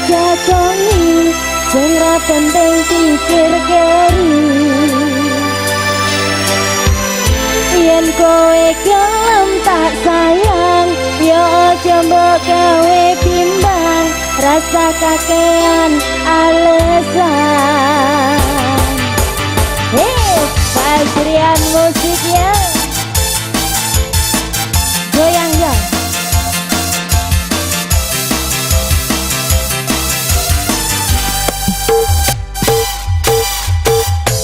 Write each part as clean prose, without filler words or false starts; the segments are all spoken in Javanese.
jagongi, sing ra penting pikir keri. Yen kowe gelem tak sayang, ya aja mbok gawe bimbang, rasa kakean alasan. Hei, Fajrian musik ya, goyang ya.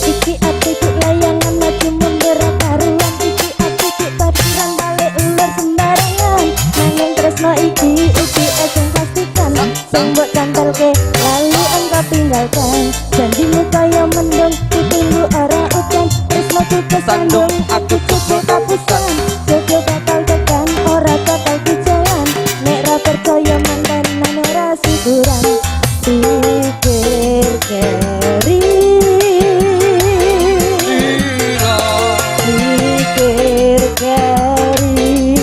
Iki atiku layangan maju mundur karuan, iki atiku tatiran balik ulur sembarangan. Nanging tresno iki ugi eseng plastikan, sing mbok cantelke lalu engkau tinggalkan. Janjimu kaya mendung ditunggu ora udan, tresnoku kesandung aku cukup kapusan. Jodoh bakal tekan ora bakal dijalan, nek ra percaya mantenan ora syukuran. Pikir keri, pikir keri,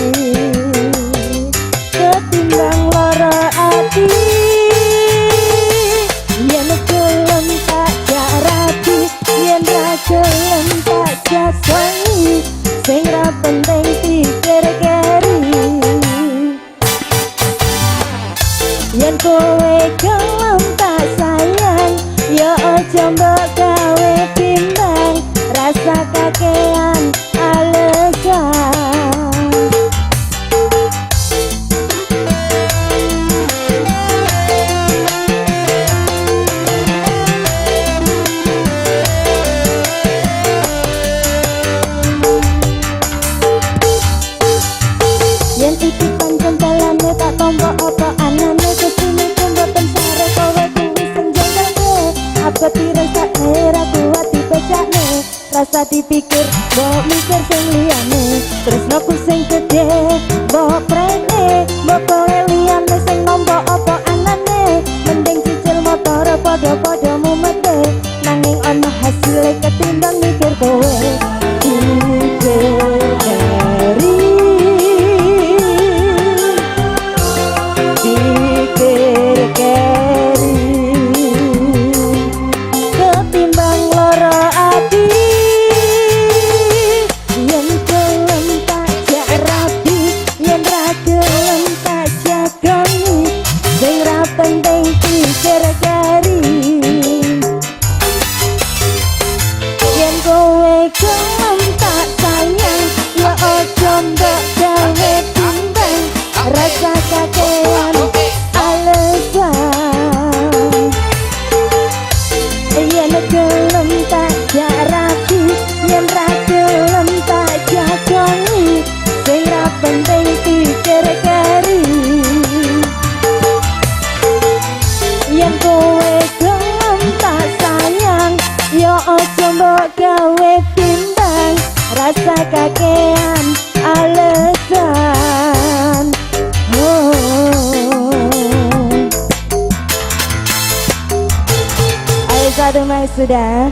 ketimbang lara ati. Yen gelem tak jarabi, yen ra gelem tak jagongi, sing ra penting pikir keri. Yen kowe gelem tak sayang, ya aja mbok gawe bimbang, rasa kakean alasan. Yen iki pancen dalane tak tompo apa anane, gustine mboten sare kowe kuwi sing jengkelke. Abot dirasakne ra kuat dipecakne, rasa dipikir mbok mikir sing liyane. Tresnoku sing gedhe mbok prene, mbok kowe liyane sing nampa apa anane. Mending cicil motor padha-padha mumete, nanging ana hasile ketimbang mikir kowe. Pikir keri, pikir keri, ketimbang lara ati. Yen gelem tak jarabi, yen ra gelem tak jagoni, sing ra penting pikir keri. Yen kowe gelem tak sayang, ya aja mbok gawe bimbang, rasa kakean alasan. Yen gelem tak jarabi, yen ra gelem tak jagoni, sing ra penting pikir keri. Yen kowe gelem tak sayang, ya aja mbok gawe bimbang, rasa kakean alasan. Oh. Ayo satu mas sudah.